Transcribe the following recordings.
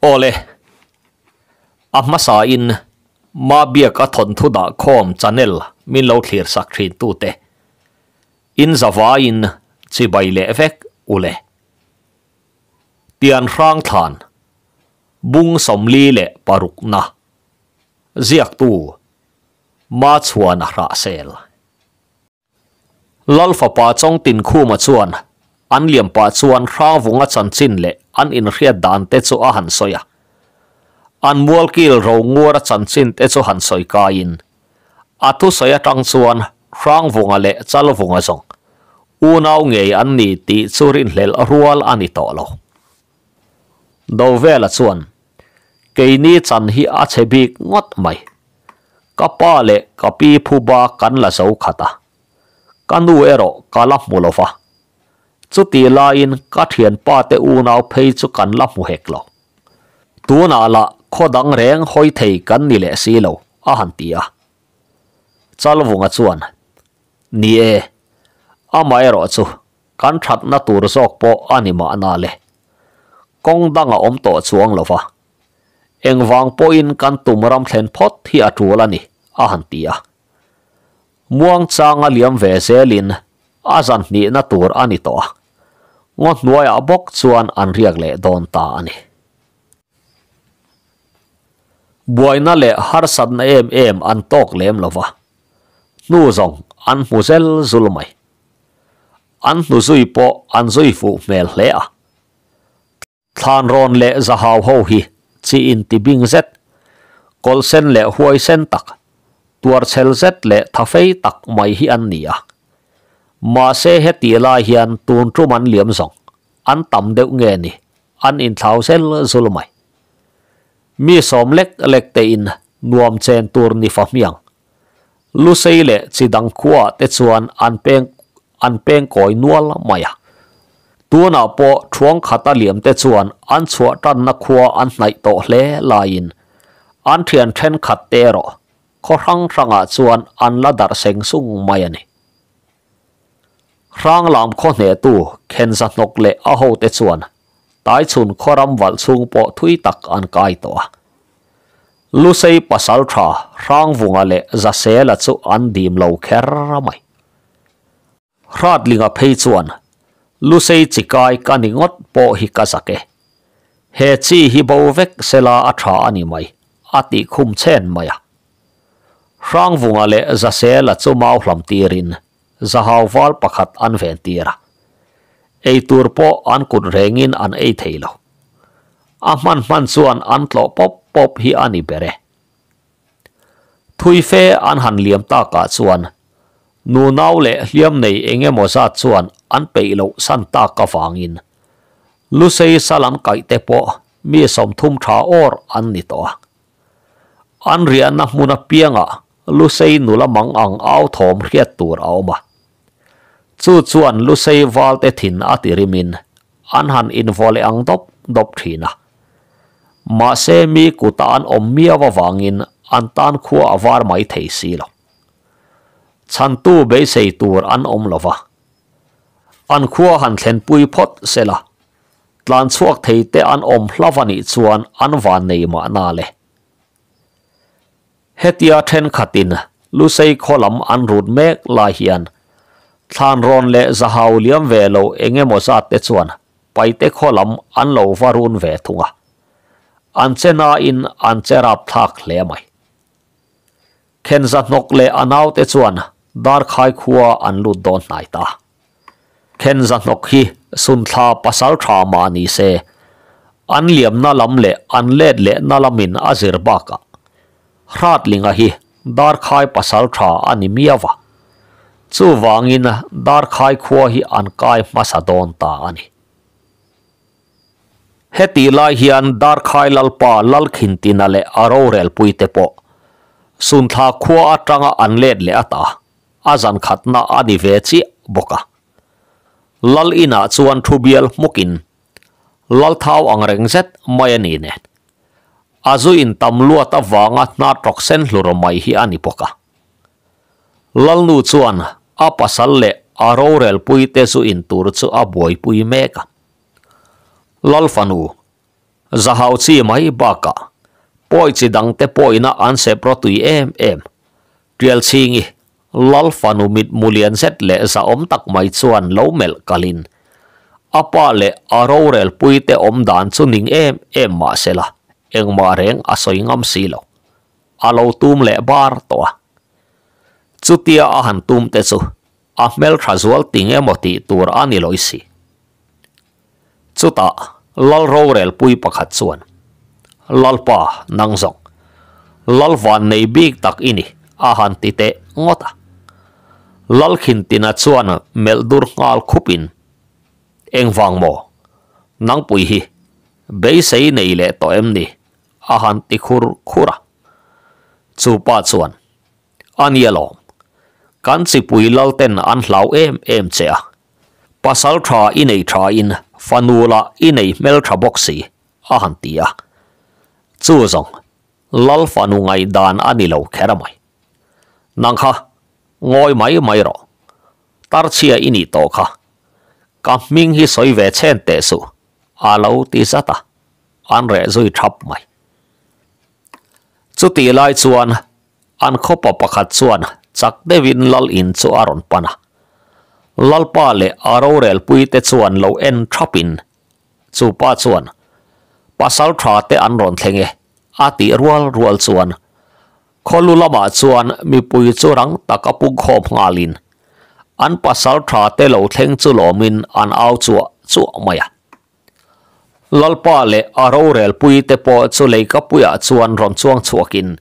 Awle, a hmasa in Mabiaka thawnthu dah khawm channel min lo thlir sak thin tute in zavaiin chibai leh vek ule. Tian hrang thlan bung 46 na ziaktu Machhuana Hrahsel. Lal fapa Chawngtinkhuma chuan an liam pah chuan Hrangvunga chanchin leh an inhriat dan te chu a han sawi a. An mualkil ro nguara chanchin te chu han sawi kaiin a thusawi atang chuan Hrangvunga leh Chalvunga zawng unau ngei an ni tih chu rinhlelh rual a ni tawh lo. Dovela chuan keini chan hi a chhe bik ngawt mai. Ka pa leh ka pi phuba kan la zo khat a, ka nu erawh ka la hmu lo va. Chuti laiin ka thianpa te unau phei chu kan la hmu hek lo. Tunah lah khaw dang reng hawi thei kan ni leh si lo, a han ti a. Chalvunga chuan, Ni e, amaherawh chu kan thatna tur zawk pawh a ni mahna le. Kawng dang a awm tawh chuang lo va. Engvang pawhin kan tum ram thlen phawt hi a tul a ni, a han ti a. Muangchanga liam ve zelin a zan hnihna tur a ni tawh a, ngaw hnuaiah bawk chuan an riak leh dawn ta a ni. Buaina leh harsatna em em an tawk lem lo va, hnu zawng an hmu zel zul mai. An hnu zui pawh an zui fuh hmel hle a. Thlan rawn leh zahau ho hi chi in ti bing zet, kawlh sen leh huai sen tak, tuar chhel zet leh tha fei tak mai hi an ni a. Mahse heti lai hian tun tum an liam zawng, an tam deuh nge ni, an inthlau zel zul mai. Mi sawm lek lek te in nuam chen tur ni fa hmiang. Lusei leh chi dang khuaah te chuan an peng an peng kawi nual mai a. Tunah pawh thuang khata liam te chuan an chhuah tanna khua an hnaih tawh hle laiin an thian thenkhat te erawh khaw hrang hrangah chuan an la darh seng sung mai a ni. Hrang lam khaw hnehtu Khenza hnawk leh a hote chuan Taichhun khaw ram valh chhung pawh thui tak an kai tawh a. Lusei pasal tha Hrangvunga leh Zasela chu an dim lo kher mai. Hratlinga phei chuan, Lusei chi kai ka ni ngawt pawh hi ka zak e. He chi hi bo vek sela a tha a ni mai, a tih khum chhen mai a. Hrangvunga leh Zasela chu mau hlam tirin Zahau val pakhat an ven tir a. Ei tur pawh an kut rengin an ei thei lo. A hman hman chuan an tlawh pawp pawp hi a ni ber e. Thui fe an han liam takah chuan nunau leh hliam nei eng emaw zat chuan an peih loh san tak avangin Lusei sal an kaih te pawh mi 30 tha awr an ni tawh a. An riahna hmun apiangah Lusei nula mang ang au thawm hriat tur a awm a. Chu chuan Lusei valte thin a ti rimin an han invaw leh ang dawp dawp thin a. Mahse mi kuta an awm miau avangin an tan khua a var mai thei si lo. Chhantu beisei tur an awm lo va. An khua han thlenpui phawt se la, tlan chhuak thei te an awm hlauh a nih chuan an van nei mahna le. Hetia thenkhatin Lusei khaw lam an rut mek lai hian thlan rawn leh zahau liam ve lo eng emaw zat te chuan Paite khaw lam an lo va run ve thung a. An che nain an che rapthlak hle mai. Khenza hnawk leh a naute chuan Darkhai khua an lut dawn hnai ta. Khenza hnawk hi Sunthla pasal tha mah ni se, an liamna lam leh an let lehna lamin a zir bakah Hratlinga hi Darkhai pasal tha a ni miau a. Chuvangin Darkhai khua hi an kai hmasa dawn ta a ni. Hetih lai hian Darkhai Lalpa Lalkhintina leh a rorelpuite pawh Sunthla khua atanga an let leh ata a zan khatna a ni ve chiah bawk a. Lal inah chuan thu bial hmukin Lalthau ang reng zet mai a ni nen. A zu in tam luat avanga hnar tawk sen hlur mai hi a ni bawk a. Lalnu chuan a pasal leh a rorelpuite zu in tur chu a buaipui mek a. Lalfanu. Zahau chi mai bakah pawi chi dangte pawhina an sep rawtui em em. Tialchhingi Lal fanu mit mulian zet leh zahawm tak mai chuan lo melh kalin a pa leh a rorel puite awm dan chu ning em em mah sela engmah reng a sawi ngam si lo. A lo tum leh bar tawh a. Chutia a han tum te chu a hmeltha zual ting emaw tih tur a ni lawi si. Chutah Lal rorel pui pakhat chuan, Lalpa, nang zawng, Lal van nei bik tak i ni, a han ti teh ngawt a. Lal Khintina chuan melh dur nghal khupin, Engvang maw? Nangpui hi beisei nei leh tawh em ni? a han ti khur khur a. Chu pa chuan, A nia lawm, kan chipui Lalten an hlau em em che a, Pasal tha i nei tha in fanu lah i nei hmel tha bawk si, a han ti a. Chu zawng, Lal fanu ngaihdan a ni lo kher a mai. Nang kha, ngawi mai mai rawh. Tarchhia i nih tawh kha. Ka hming hi sawi ve chhen teh suh, a lo ti zat a. An reh zui thap mai. Chutih lai chuan An khawpa pakhat chuan chak deuhin Lal in chu a rawn pan a. Lalpa leh a rorelpuite chuan lo en thapin chu pa chuan, Pasal tha te an rawn thleng e, a tih rual rual chuan khawlu lamah chuan mipui chu rang taka pungkhawm nghalin an pasal tha te lo thleng chu lawmin an au chuah chuah mai a. Lalpa leh a rorelpui te pawh chu leikapuiah chuan rawn chuang chhuakin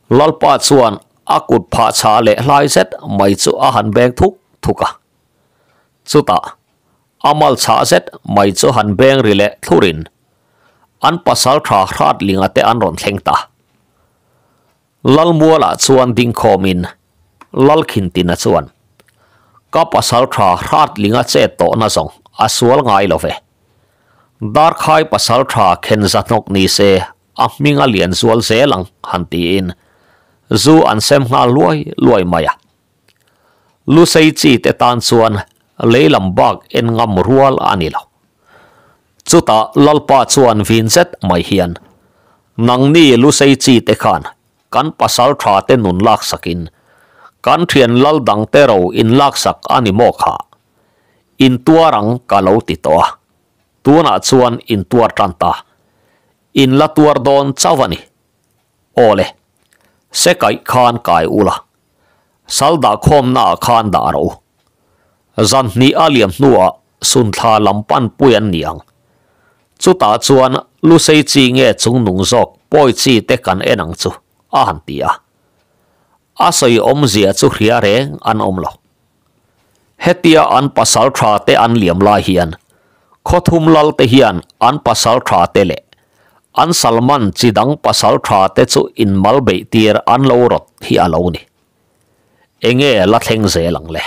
Lalpa chuan a kut phah chhah leh hlai zet mai chu a han beng thuk thuk a. Chutah a mal chhah zet mai chu han beng ri leh thlurin an pasal tha Hratlinga te an rawn thleng ta. Lalmualah chuan dingkhawmin Lalkhintina chuan, Ka pasal tha Hratlinga chet tawhna zawng a sual ngai lo ve. Darkhai pasal tha khen zahnawk ni se a hming a lian zual zel ang han tiin zu an sem nghal luai luai mai a. Lusei chi te tan chuan leilam bak en ngam rual a ni lo. Chutah Lalpa chuan vin zet mai hian, Nangni Lusei chi te khan kan pasal tha te nun laksakin kan thian lal dang te ro in laksak a ni maw kha? In tuar ang ka lo ti tawh a, tunah chuan in tuar tan ta. In la tuar dawn chauh a ni. Aw le, se kaih khan kai ula, sal dah khawmnaah khan dah rawh u. Zan hnih a liam hnuah Sunthla lam pan pui an ni ang. Chutah chuan Lusei chi nge chungnung zawk pawi chi te kan en ang chu, a han ti a. A sawi awmzia chu hria reng an awm lo. Hetia an pasal tha te an liam lai hian Khawthum lal te hian an pasal tha te leh an Salman chi dang pasal tha te chu inmal beih tir an lo rawt hi a lo ni. Enge la thleng zel ang le?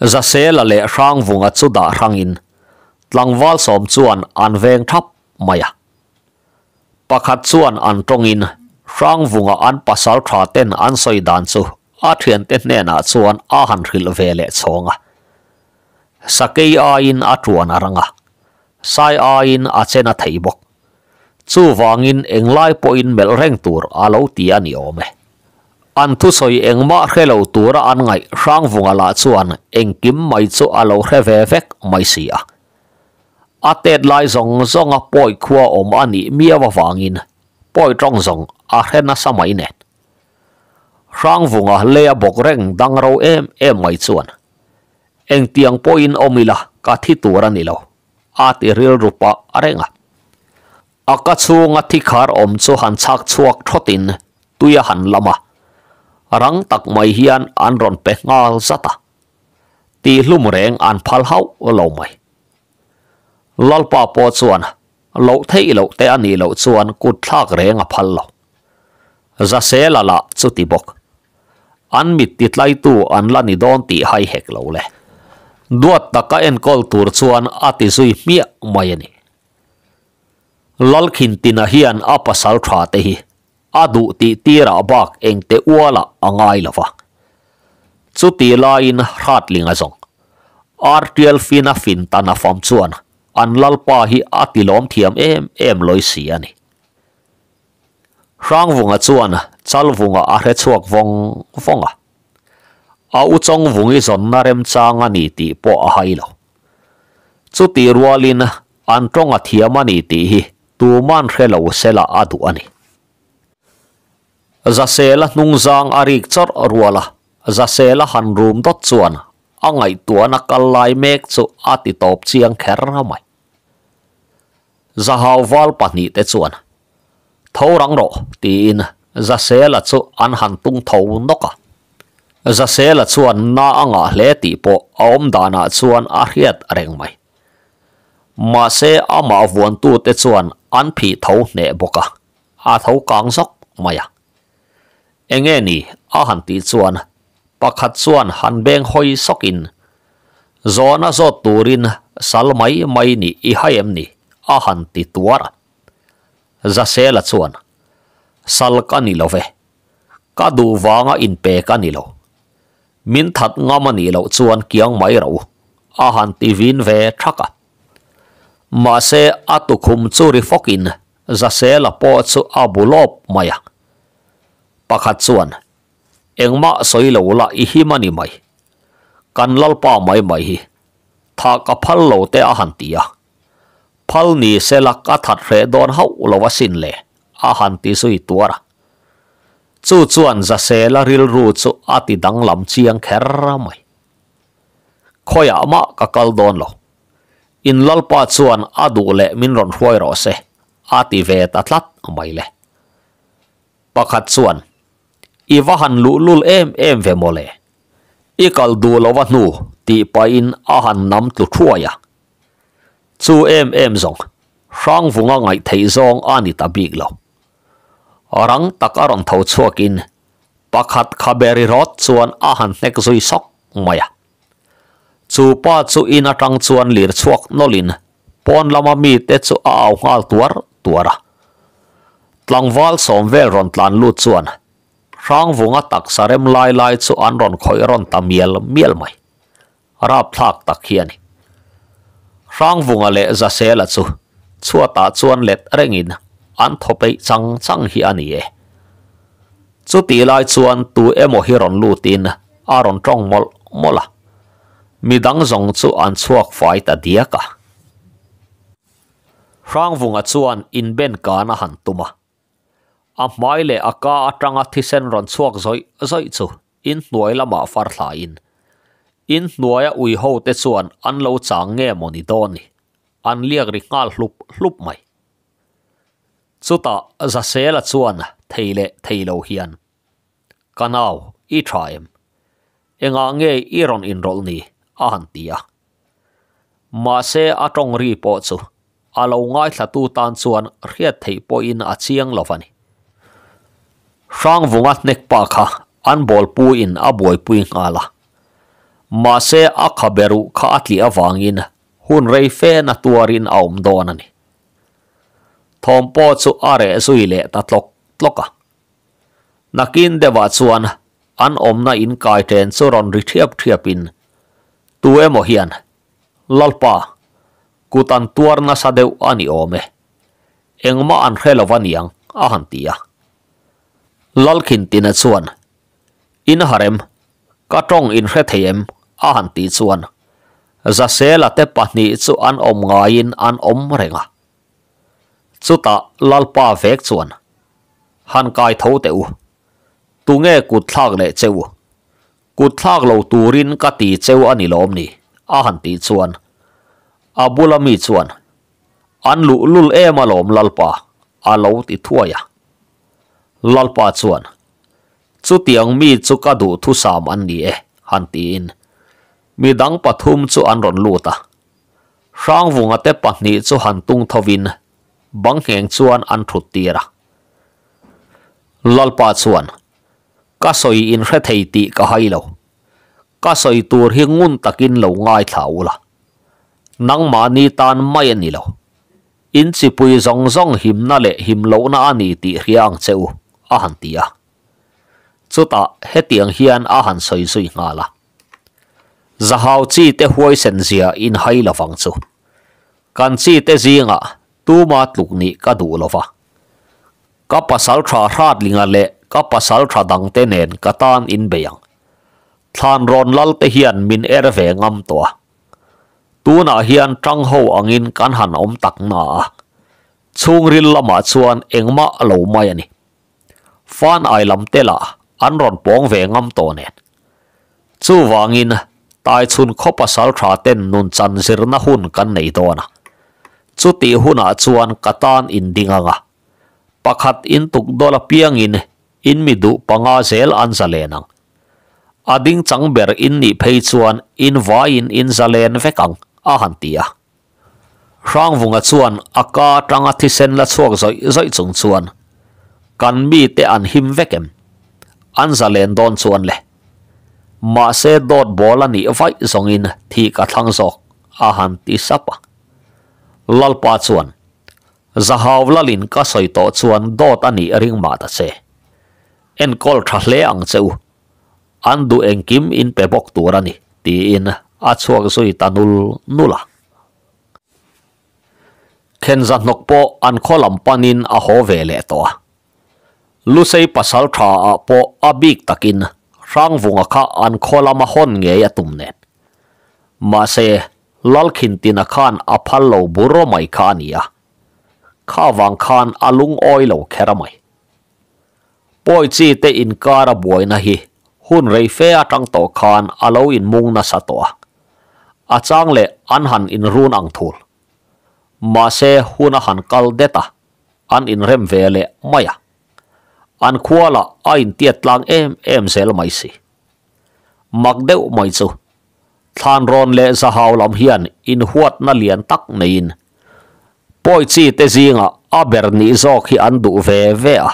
Zasela leh Hrangvunga chu dah hrangin tlangval sawm chuan an veng thap mai a. Pakhat chuan an tawngin Hrangvunga an pasal tha ten an sawi dan chu a thiante hnenah chuan a han hrilh ve leh chhawng a. Sakei aiin a tuan a rang a, sai aiin a chen a thei bawk. Chuvangin englai pawhin melh reng tur a lo ti a ni awm e. An thusawi engmah hre lo tura an ngaih Hrangvunga lah chuan engkim mai chu a lo hre ve vek mai si a. A tet lai zawng zawnga pawi khua awm a nih miau avangin pawi tawng zawng a hre nasa mai nen. Hrangvunga lei a bawk reng dang ro em em mai chuan engtiang pawhin awm ila ka thi tur a ni lo a ti rilru pah reng a. A ka chhunga thi khar awm chu han chhak chhuak thawtin tui a han lam a, rang tak mai hian an rawn pe nghal zat a. Tihhlum reng an phal hauh lo mai. Lalpa pawh chuan loh theih loh te a nih loh chuan kut thlak reng a phal lo. Zasela lah chuti bawk. An mit titlaitu an la ni dawn tih hai hek lo le. Duat taka enkawl tur chuan a ti zui hmiah mai a ni. Lalkhintina hian a pasal tha te hi a duh tih tirah bak engte ualah a ngai lo va. Chuti laiin Hratlinga zawng, Artial Fina fin tan a fam chuan. an lalpa hi a tilawm thiam em em lawi si a ni. Hrangvunga chuan Chalvunga a hre chhuak vawng vawng a, a u Chawngvungi zawnna remchang a ni tih pawh a hai lo. Chutih rualin an tawng a thiam a ni tih hi tuman hre lo sela a duh a ni. Zasela hnungzang a rik chawrh rual a, Zasela han rum dawt chuan a ngaihtuahna kal lai mek chu a ti tawp chiang kher mai. Zahau val pahnihte chuan, Tho rang rawh, tiin Zasela chu an han tung tho nawk a. Zasela chuan na a ngah hle tih pawh a awm danah chuan a hriat reng mai. Mahse amah vuantute chuan an phih tho hneh bawk a, a tho kang zawk mai a. Enge ni a han tih chuan pakhat chuan han beng hawi sawkin, Zawhna zawt turin sal mai mai nih i hai em ni? a han ti tuar a. Zasela chuan, Sal ka ni lo ve. Ka duh vanga inpe ka ni lo. Min that ngam a nih loh chuan kiang mai rawh u, a han ti vin ve thak a. Mahse a tukhum chu ri fawkin Zasela pawh chu a bu lawp mai a. Pakhat chuan, Engmah sawi lo la i him a ni mai. Kan lalpa mai mai hi tha ka phal lo te a han ti a. Phal ni sela ka that hreh dawn hauh lo asin le, a han ti zui tuar a. Chu chuan Zasela rilru chu a ti danglam chiang kher mai. Khawiah mah ka kal dawn lo. In lalpa chuan a duh leh min rawn hruai rawh se, a ti ve ta tlat mai le. Pakhat chuan, I va han luhlul em em ve mawle. I kal duh lo a hnu tih pahin a han nam tlu thuai a. Chu em em zawng, Hrangvunga ngaih theih zawng a ni ta bik lo. Rang tak a rawn tho chhuakin pakhat khabe rirawt chuan a han hnek zui sawk mai a. Chu pa chu in atang chuan lir chhuak nawlhin pawn lama mite chu a au nghal tuar tuar a. Tlangval sawm vel rawn tlan lut chuan Hrangvunga taksa rem lai lai chu an rawn khawih rawn ta mial mial mai. Rapthlak tak hi a ni. Hrangvunga leh Zasela chu chhuatah chuan let rengin an thaw peih chang chang hi a ni e. Chutih lai chuan tu emaw hi rawn lutin a rawn tawng mawlh mawlh a, midang zawng chu an chhuak fai ta diak a. Hrangvunga chuan inben kan a han tum a, a hmai leh a ka atanga thisen rawn chhuak zawih zawih chu inhnuai lamah far thlain inhnuaia ui ho te chuan an lo chang nge maw ni dawn ni, an liak ri nghal hlup hlup mai. Chutah Zasela chuan thei leh thei lo hian, Ka nau, i tha em? Engah nge i rawn inrawlh ni? a han ti a. Mahse a tawng ri pawh chu a lo ngaithlatu tan chuan hriat theih pawhin a chiang lo a ni. Hrangvunga hnek pa kha an bawlpuiin a buaipui nghal a. Mahse a khabe ruh kha a tlih avangin hun rei fe na tuarin a awm dawn a ni. Thawm pawh chu a reh zui leh ta tlawk tlawk a. Nakin deuhah chuan an awmna in kai ṭen chu rawn ri ṭhiap ṭhiapin tu emaw hian, Lalpa, kut an tuar nasa deuh a ni awm e. Engmah an hre lo va niang, a han ti a. Lalkhintina chuan, In harem, ka tawng in hre thei em? a han tih chuan Zasela te pahnih chu an awm ngaiin an awm reng a. Chutah Lalpa vek chuan, Han kai tho teh u. Tunge kut thlak leh che u? Kut thlak lo turin ka ti cheu a ni lawm ni? a han tih chuan a bula mi chuan, An luhlul em alawm Lalpa, a lo ti thuai a. Lalpa chuan, Chutiang mi chu ka duh thusam an ni e, han tiin midang pathum chu an rawn lut a. Hrangvunga te pahnih chu han tung thovin bang ngheng chuan an thut tir a. Lalpa chuan, Ka sawi in hre thei tih ka hai lo. Ka sawi tur hi ngun takin lo ngaithla ula. Nangmahni tan mai a ni lo. In chipui zawng zawng himna leh him lohna a ni tih hria ang che u, a han ti a. Chutah hetiang hian a han sawi zui nghal a. Zahau chi te huaisen zia in hai lovang chu. Kan chi te zingah tuma tluk nih ka duh lo va. Ka pasaltha Hratlinga leh ka pasaltha dangte nen ka tan in bei ang. Thlanrawn lal te hian min er ve ngam tawh a. Tunah hian tang ho angin kan han awm tak na a. Chhungril lamah chuan engmah lo mai a ni. Fan ai lam te lah an rawn pawng ve ngam tawh nen. Chuvangin Taichhun khaw pasaltha ten nun chan zirna hun kan nei dawn a. Chutih hunah chuan ka tan in ding ang a. Pakhat in tuk dawl apiangin in mi duh panga zel an zalen ang. A ding chang ber in nih phei chuan in vaiin in zalen vek ang, a han ti a. Hrangvunga chuan a ka atanga thisen la chhuak zawih zawih chung chuan, Kan mite an him vek em? An zalen dawn chuan le. Mahse dawt bawl a nih vaih zawngin thih ka thlang zawk, a han ti sap a. Lalpa chuan, Zahau lalin ka sawi tawh chuan dawt a nih ring mah ta che. Enkawl tha hle ang che u. An duh engkim in pe bawk tur a ni, tiin a chhuak zui ta nul nul a. Khenza hnawk pawh an khaw lam panin a haw ve leh tawh a. Lusei pasal tha ah pawh a bik takin Hrangvunga kha an khaw lama hawn ngei a tum nen. Mahse, Lalkhintina khan a phal lo bur mai kha a ni a. Kha vang khan a lungawi lo kher a mai. Pawi chi te inkar a buaina hi hun rei fe atang tawh khan a lo inmung nasa tawh a, a chang leh an han inrun ang thul. Mahse hun a han kal det a, an inrem ve leh mai a. An khua lah a intiat tlang em em zel mai si. Mak deuh mai chu Thlanrawn leh Zahau lam hian inhuatna lian tak neiin Pawi chi te zingah a ber nih zawk hi an duh ve ve a.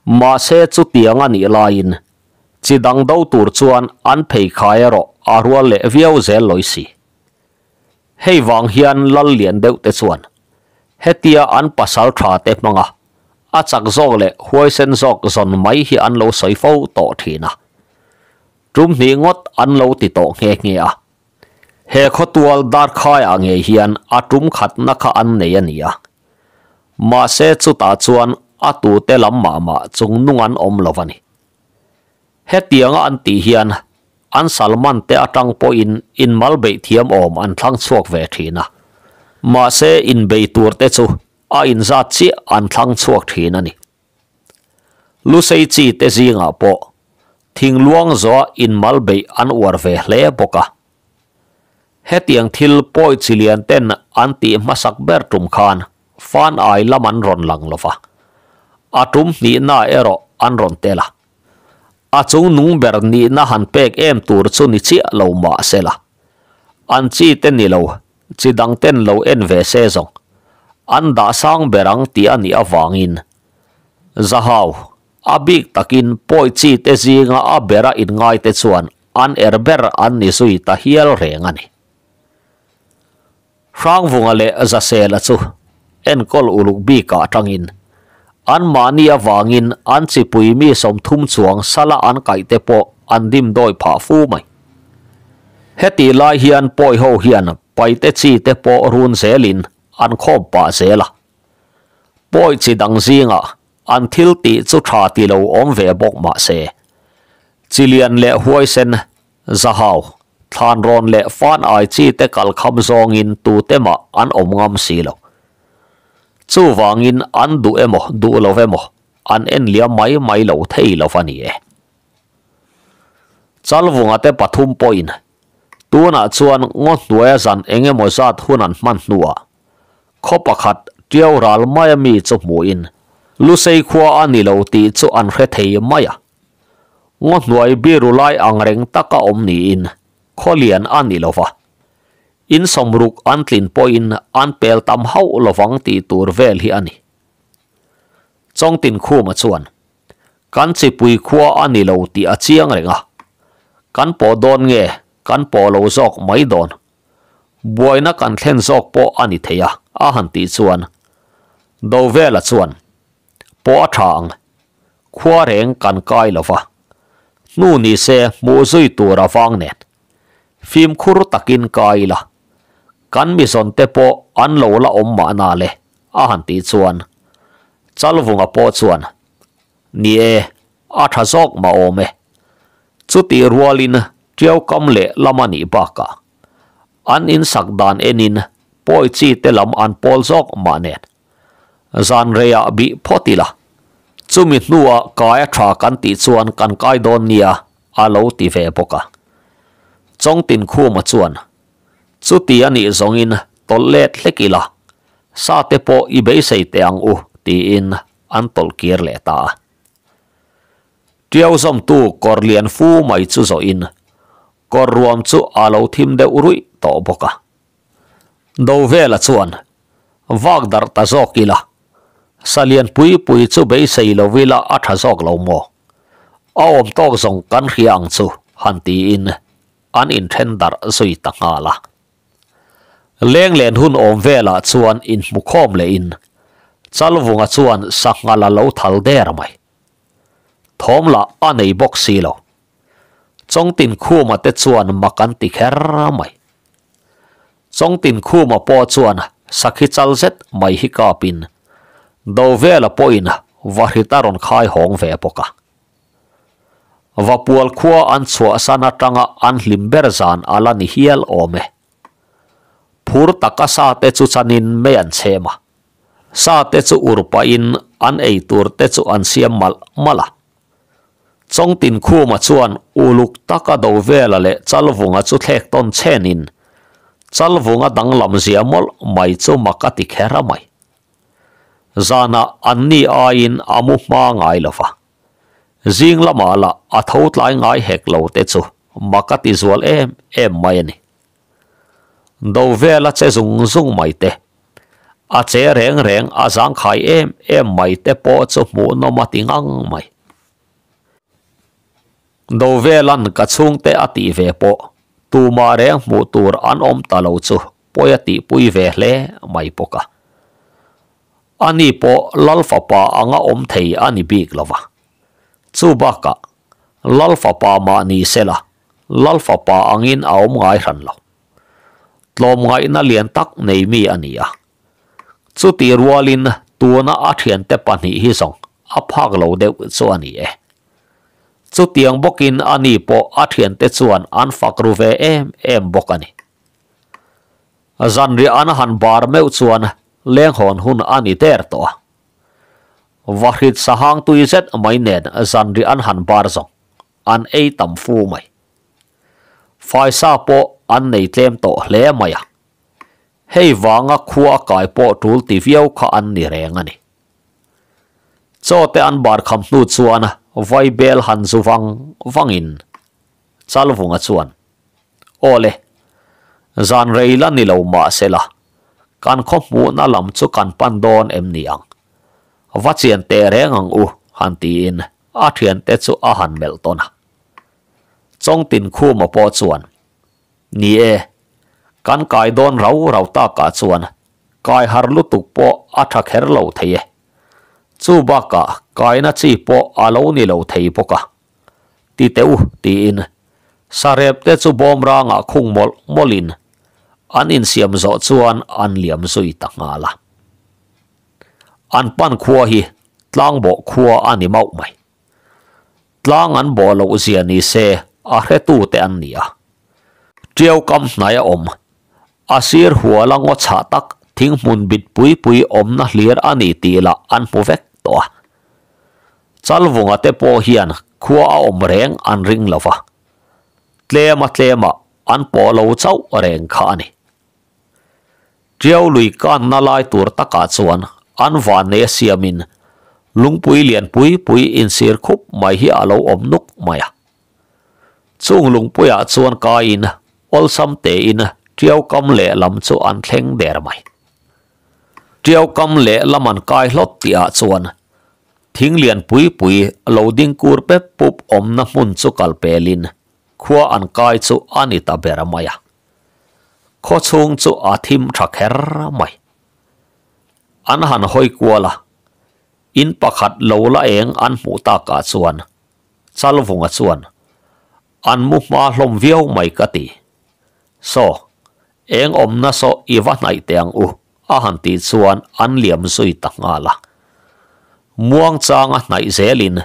Mahse chutiang a nih laiin chi dang do tur chuan an pheikhai erawh a rual leh viau zel lawi si. Hei vang hian lal lian deuh te chuan hetia an pasal tha te hmanga a chak zawk leh huaisen zawk zawn mai hi an lo sawi fo tawh thin a. Tum hnih ngawt an lo ti tawh nghe nghe a. He khawtual Darkhaiah ngei hian a tum khatna kha an nei a ni a. Mahse chutah chuan a tute lam mah mah chung nung an awm lo a ni. Hetianga an tih hian an Salman te atang pawhin inmal beih thiam awm an thlang chhuak ve thin a. Mahse inbei tur te chu a inzat chiah an thlang chhuak thin a ni. Lusei chi te zingah pawh thingluang zawha inmal beih an uar ve hle bawk a. Hetiang thil pawi chi lian ten an tih hmasak ber tum khan fan ai lam an rawn lang lo va, a tum hnihna erawh an rawn tel a. A chung nung ber nihna han pek em tur chu ni chiah lo mah sela, an chi te ni lo chi dang ten lo en ve se zawng an dah sang ber ang tih a nih avangin Zahau, a bik takin pawi chi te zinga a bera inngai te chuan an er ber an ni zui ta hial reng a ni. Hrangvunga leh Zasela chu enkawl uluk bikah atangin anmahni avangin an chipui mi 30 chuang sala an kaih te pawh an dimdawi phah fu mai. Hetih lai hian pawi ho hian paite chi te pawh run zelin an khawm pah zel a. Pawi chi dang zingah an thil tih chu tha ti lo awm ve bawk mah se, chi lian leh huaisen, zahau, thlanrawn leh fan ai chi te kal kham zawngin tute mah an awm ngam si lo. Chuvangin an duh emaw duh lo emaw an en liam mai mai lo thei lo va ni e. Chalvunga te pathum pawhin tunah chuan ngaw hnuaia zan eng emaw zat hun an hman hnuah Khaw pakhat ṭiau ral maia mi chu hmuhin Lusei khua a ni lo tih chu an hre thei mai a. Ngaw hnuai biru lai ang reng taka awm niin khaw lian a ni lo va. In sawmruk an tlin pawhin an pel tam hauh lovang tih tur vel hi a ni. Chawngtinkhuma chuan, Kan chipui khua a ni lo tih a chiang reng a. Kan pawh dawn nge kan pawh lo zawk mai dawn? Buaina kan thlen zawk pawh a ni thei a, a han tih chuan Dovela chuan, Pawh a tha ang, khua reng kan kai lo va, hnu ni se hmuh zui tur a vang nen, fimkhur takin kai ila. Kan mi zawn te pawh an lo la awm mahna le, a han tih chuan Chalvunga pawh chuan, Ni e, a tha zawk mah awm e. Chutih rualin Tiau kam leh lam a nih bakah an insak dan enin pawi chi te lam an pawl zawk mah nen zan reiah bih phawt ila, chumi hnuah kai a tha kan tih chuan kan kai dawn nia a lo ti ve bawk a. Chawngtinkhuma chuan Chuti a nih zawngin tawlh let hlek ila, sa te pawh i beisei teh ang u tiin an tawlh kir leh ta a. Tiau zawmtu kawr lian fu mai chu zawhin kawr ruam chu a lo thim deuh ruih tawh bawk a. Dovela chuan vak darh ta zawk ila, sa lian pui pui chu beisei lo ila a tha zawk lo maw? A awm tawk zawng kan hria ang chu han tiin an inthen darh zui ta nghal a. Lenglen hun awm velah chuan inhmukhawm lehin Chalvunga chuan sanghal a lo thal der mai. Thawm lah a nei bawk si lo. Chawngtinkhuma te chuan mak an ti kher mai. Chawngtinkhuma pawh chuan sakhi chal zet mai hi kapin Dovela pawhin vahrit a rawn khai hawng ve bawk a. Vapual khua an chhuahsan atanga an hlim ber zan a la ni hial awm e. Phur taka sa te chu chanin mei an chhem a, sa te chu ur pahin an ei tur te chu an siam malh malh a. Chawngtinkhuma chuan uluk taka Dovela leh Chalvunga chu thlek tawn chhenin Chalvunga danglam zia mawlh mai chu mak a ti kher a mai. Zanah an ni aiin a mu hma ngai lo va. Zing lamah lah a tho tlai ngai hek lo te chu mak a ti zual em em mai a ni. Do vela che zung zung mai te, a che reng reng a zangkhai em em mai te pawh chu hmuhnawm a ti ngang mai. Do velan ka chhungte a tih ve pawh tumah reng hmuh tur an awm ta lo chu pawi a tihpui ve hle mai bawk a. Ani pawh Lal fapa anga awm thei a ni bik lo va. Chu bakah Lal fapa mah ni se la, Lal fapa angin a awm ngai hran lo. Tlawmngaihna lian tak nei mi a ni a. Chutih rualin tuna a thiante pahnih hi zawng a phak lo deuh chu a ni e. Chutiang bawkin ani pawh a thiante chuan an fak ru ve em em bawk a ni. Zanriah an han bar meuh chuan lenghawn hun a ni der tawh a. Vahrit sahang tui zet mai nen zanriah an han bar zawng an ei tam fu mai. Faisa pawh an nei tlem tawh hle mai a. Hei vanga khua kai pawh tul ti viau kha an ni reng a ni. Chaw te an bar kham hnu chuan vaibel han zu vang vangin Chalvunga chuan, Aw le, zan rei la ni lo mah se la, kan khaw hmuhna lam chu kan pan dawn em ni ang? Va chian teh reng ang u, han tiin a thiante chu a han melh tawn a. Chawngtinkhuma pawh chuan, Ni e, kan kai dawn rau rau takah chuan kai har lutuk pawh a tha kher lo thei e. Chu bakah kaina chi pawh a lo ni lo thei bawk a. Ti teh u, tiin sarep te chu bawm rangah khung mawlh mawlhin an insiam zawh chuan an liam zui ta nghal a. An pan khua hi tlangbawh khua a ni mauh mai. Tlang an bawh loh zia ni se a hretu te an ni a. Tiau kam hnai a awm, a sir huala ngaw chhah tak thing hmun bit pui pui awmna hlir a ni tih lah an hmu vek tawh a. Chalvunga te pawh hian khua a awm reng an ring lo va, tlema tlema an pawh lo chauh reng kha a ni. Tiau lui kanna lai tur takah chuan an vanneia siamin lungpui lian pui pui insir khup mai hi a lo awm nuk mai a. Chung lungpuiah chuan kaiin awlsam tein Tiau kam lehlam chu an thleng der mai. Tiau kam lehlam an kai hlawt tihah chuan thing lian pui pui lo ding kur pep pup awmna hmun chu kal pelin khua an kai chu a ni ta ber mai a. Khaw chhung chu a thim tha kher mai. An han hawi kual a, in pakhat lo la eng an hmuh takah chuan Chalvunga chuan an mu hma hlawm viau mai ka ti. Saw, Eng awmna saw i va hnaih teh ang u, a han tih chuan an liam zui ta nghal a. Muangchanga hnaih zelin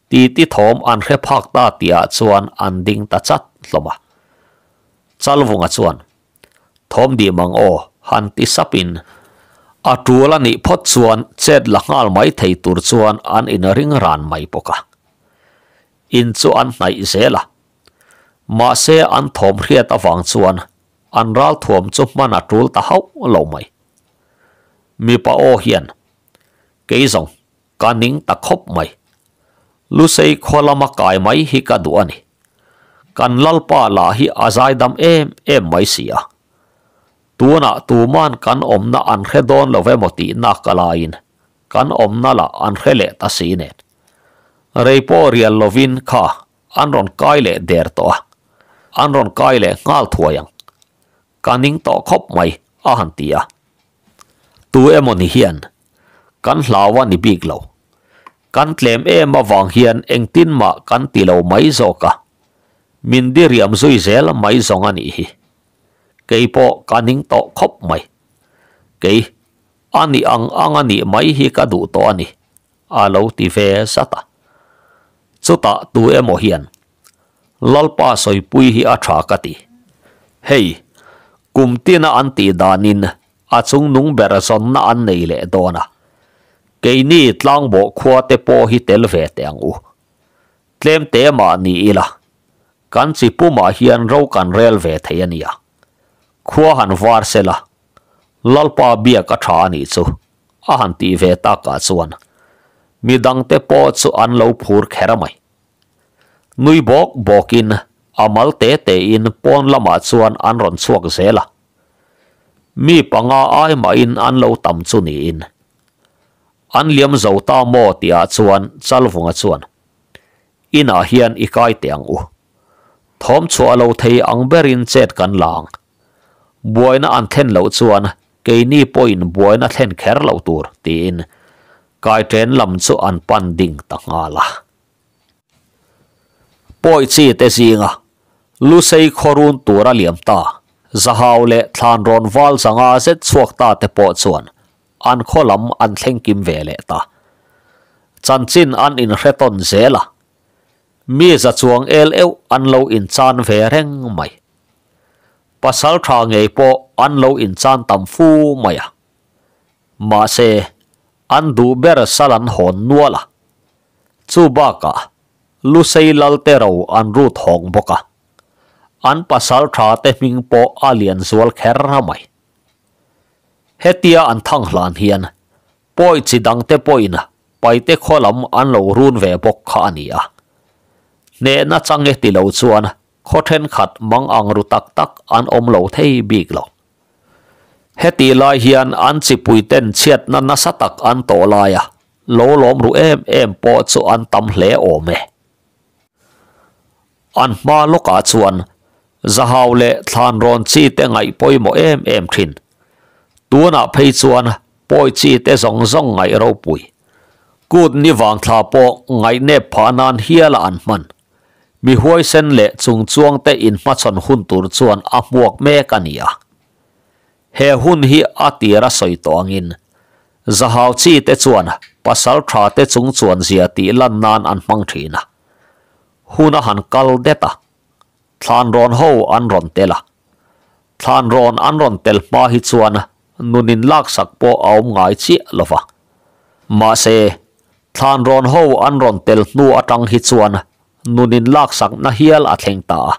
titi thawm an hre phak ta tihah chuan an ding ta chat hlawm a. Chalvunga chuan, Thawm dim ang aw, han ti sapin a tul a nih phawt chuan chet la nghal mai thei tur chuan an inring ran mai bawk a. In chu an hnaih zel a. Mahse an thawm hriat avang chuan an ralthuam chu hman a tul ta hauh lo mai. Mipa aw hian, Kei zawng, ka ning ta khawp mai. Lusei khaw lama kai mai hi ka duh a ni. Kan Lalpa lah hi a zaidam em em mai si a. Tunah tuman kan awmna an hre dawn lo emaw tihna ka laiin kan awmna lah an hre leh ta si nen. Rei pawh rial lovin kha an rawn kai leh der tawh a, an rawn kai leh nghal thuai ang. Ka ning tawh khawp mai, a han ti a. Tu emaw ni hian kan hlau a ni bik lo. Kan tlem em avang hian engtin mah kan ti lo mai zawk a, min diriam zui zel mai zawng a nih hi. Kei pawh ka ning tawh khawp mai. Kei, a nih ang ang a nih mai hi ka duh tawh a ni, a lo ti ve zat a. Chutah tu emaw hian, Lalpa sawipui hi a tha ka ti. Hei, kum tina an tih danin a chung nung ber zawnna an nei leh dawn a. Keini tlangbawh khua te pawh hi tel ve teh ang u. Tlem te mah ni ila, kan chi pumah hian ro kan rel ve thei a nia. Khua han var sela, Lalpa biak a tha a nih chu, a han tih ve takah chuan midangte pawh chu an lo phur kher mai. Nui bawk bawkin a mal te tein pawn lamah chuan an rawn chhuak zel a. Mi panga ai mahin an lo tam chu niin. An liam zo ta maw tihah chuan Chalvunga chuan, Inah hian i kai teh ang u. Thawm chhuah lo thei ang berin chet kan la ang. Buaina an thlen loh chuan keini pawhin buaina thlen kher loh tur, tiin kaiṭen lam chu an pan ding ta nghal a. Pawi chi te zinga Lusei khawrun tur a liam ta, Zahau leh Thlanrawn val zanga zet chhuak ta te pawh chuan an khaw lam an thleng kim ve leh ta. Chanchin an inhre tawn zel a, mi za chuang el euh an lo inchan ve reng mai. Pasal tha ngei pawh an lo inchan tam fu mai a. Mahse, an duh ber sal an hawn nual a. Chu bakah Lusei Lalte ro an rut hawng bawk a. An pasal tha te hming pawh a lian zual kher mai. Hetia an thang hlan hian pawi chi dangte pawhin Paite khaw lam an lo run ve bawk kha a ni a. Hnehna change ti lo chuan khaw thenkhat mang ang ru tak tak an awm lo thei bik lo. Hetih lai hian an chipuiten chhiatna nasa tak an tawh lai a, lo lawm ru em em pawh chu an tam hle awm e. An hma lawkah chuan Zahau leh Thlanrawn chi te ngaih pawimawh em em thin. Tunah phei chuan pawi chi te zawng zawng ngaih ropui. Kut ni vang thla pawh ngaihnep phah nan hiala an hman. Mi huaisen leh chungchuangte inhmachhawn hun tur chuan a hmuak mek a ni a. He hun hi a tir a sawi tawh angin Zahau chi te chuan pasal tha te chungchuan zia tih lan nan an hmang thin a. Hun a han kal det a, thlanrawn ho an rawn tel a. Thlanrawn an rawn tel hma hi chuan nun in laksak pawh a awm ngai chiah lo va. Mahse, thlanrawn ho an rawn tel hnu atang hi chuan nun in laksakna hial a thleng ta a.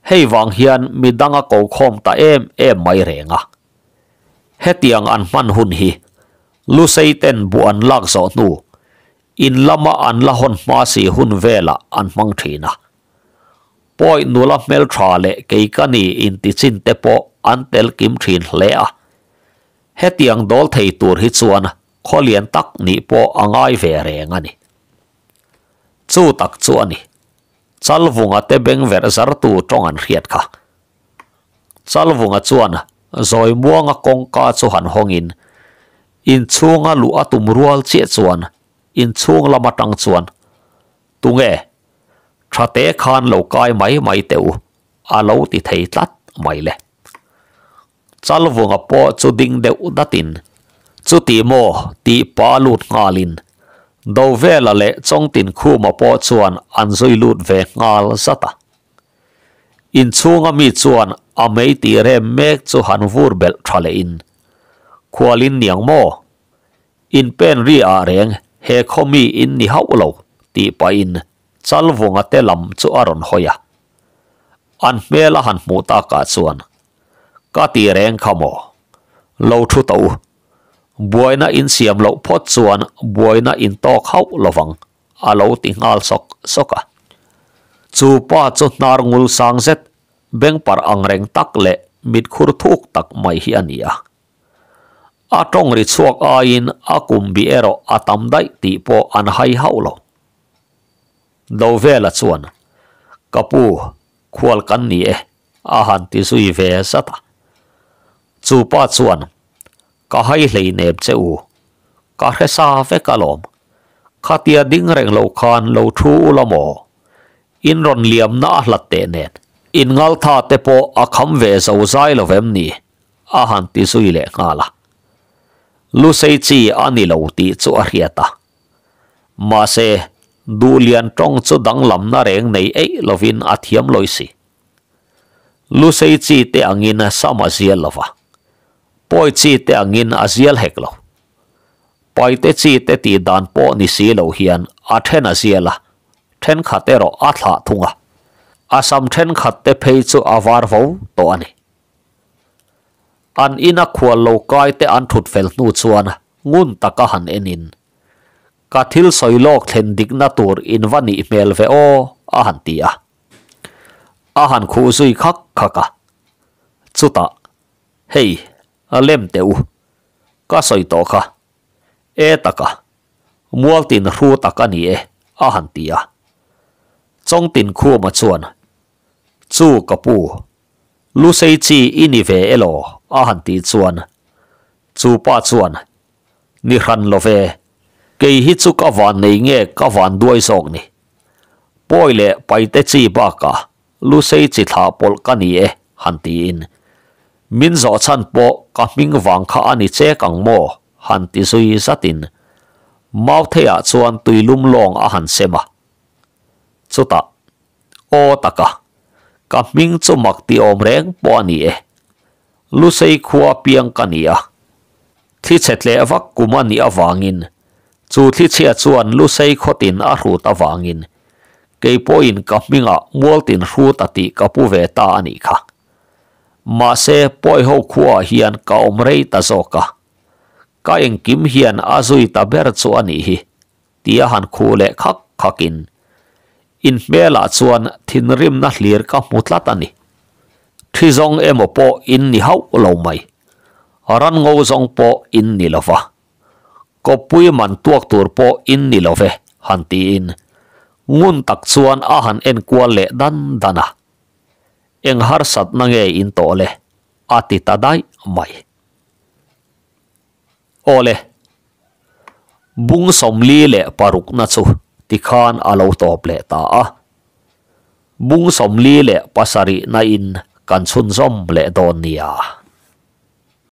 Hei vang hian midang a ko khawm ta em em mai reng a. Hetiang an hman hun hi Lusei ten buh an lak zawh hnu in lama an la hawn hma si hun velah an hmang thin a. Pawi nula hmeltha leh kei ka ni intichin te pawh an tel kim thin hle a. Hetiang dawl thei tur hi chuan khaw lian tak nih pawh a ngai ve reng a ni. Chu tak chu a ni. Chalvunga te beng verh zartu tawng an hriat kha. Chalvunga chuan zawi muanga kawngka chu han hawngin inchhunga luh a tum rual chiah chuan inchhung lam atang chuan, Tunge? Thate khan lo kai mai mai teh u, a lo ti thei tlat mai le. Chalvunga pawh chu ding deuh datin, Chuti maw? tih pah lut nghalin Dovela leh Chawngtinkhuma pawh chuan an zui lut ve nghal zat a. Inchhunga mi chuan a mei tih rem mek chu han vur belh tha lehin, Khualin niang maw? In pen ri ah reng he khaw mi in ni hauh lo, tih pahin Chalvunga te lam chu a rawn hawi a. An hmel a han hmuh takah chuan, Ka ti reng kha maw? Lo thu tawh u. Buaina in siam loh phawt chuan buaina in tawk hauh lovang, a lo ti nghal sawk sawk a. Chu pa chu hnar ngul sang zet, bengparh ang reng tak leh mitkhur thuk tak mai hi a ni a. A tawng ri chhuak aiin a kum bi erawh a tam daih tih pawh an hai hauh lo. Dovela chuan, Ka pu, khual kan ni e, a han ti zui ve zat a. Chu pa chuan, Ka hai hlei nem che u, ka hre sa vek alawm. Khatia ding reng lo khan lo thu u la maw? In rawn liamna a hlat teh nen, in ngaltha te pawh a kham ve zo zai lo vem ni? a han ti zui leh nghal a. Lusei chi a ni lo tih chu a hriat a. Mahse, Duhlian tawng chu danglamna reng nei eih lovin a thiam lawi si. Lusei chi te angin sam a zial lo va, pawi chi te angin a zial hek lo. Paite chi te tih dan pawh ni si lo hian a then a zial a, thenkhat erawh a thlah thung a. A sam thenkhat te phei chu a var vo tawh a ni. An ina khual lo kai te an thut fel hnu chuan ngun taka han enin, Ka thil sawi lawk thlen dikna tur in va nih hmel ve aw, a han ti a. A han khuh zui khak khak a. Chutah, Hei, a lem teh u. Ka sawi tawh kha. E taka, mualtin hru tak a ni e, a han ti a. Chawngtinkhuma chuan, Chu ka pu, Lusei chi i ni ve elaw? a han tih chuan chu pa chuan, Ni hran lo ve, kei hi chu ka van nei nge ka van duai zawk ni. Pawi leh paite chi bakah Lusei chi thlah pawlh ka ni e, han tiin. Min zawh chhan pawh ka hming vang kha a ni chek ang maw? han ti zui zatin Mautheiah chuan tuilum lawng a han sem a. Chutah. Aw taka, ka hming chu mak ti awm reng pawh a ni e. Lusei khua piang ka ni a. Thli chhe tleh vak kum a nih avangin, chu thli chhia chuan Lusei khawtin a hrut avangin, kei pawhin ka hmingah mualtin hrut a tih ka pu ve ta a nih kha. Mahse, Pawiho khuaah hian ka awm rei ta zawk a. Ka engkim hian a zui ta ber chu a nih hi. Tia han khuh leh khak khakin in hmelah chuan thinrimna hlir ka hmu tlat a ni. Thi zawng emaw pawh in ni hauh lo mai. Ran ngo zawng pawh in ni lo va. Kawppui man tuak tur pawh in ni lo ve, han tiin ngun tak chuan a han enkual leh dan dan a. Eng harsatna nge in tawh le? a ti ta daih mai. Awle, bung 46 na chu tikhan a lo tawp leh ta a. Bung 47 na in kan chhunzawm leh dawn nia.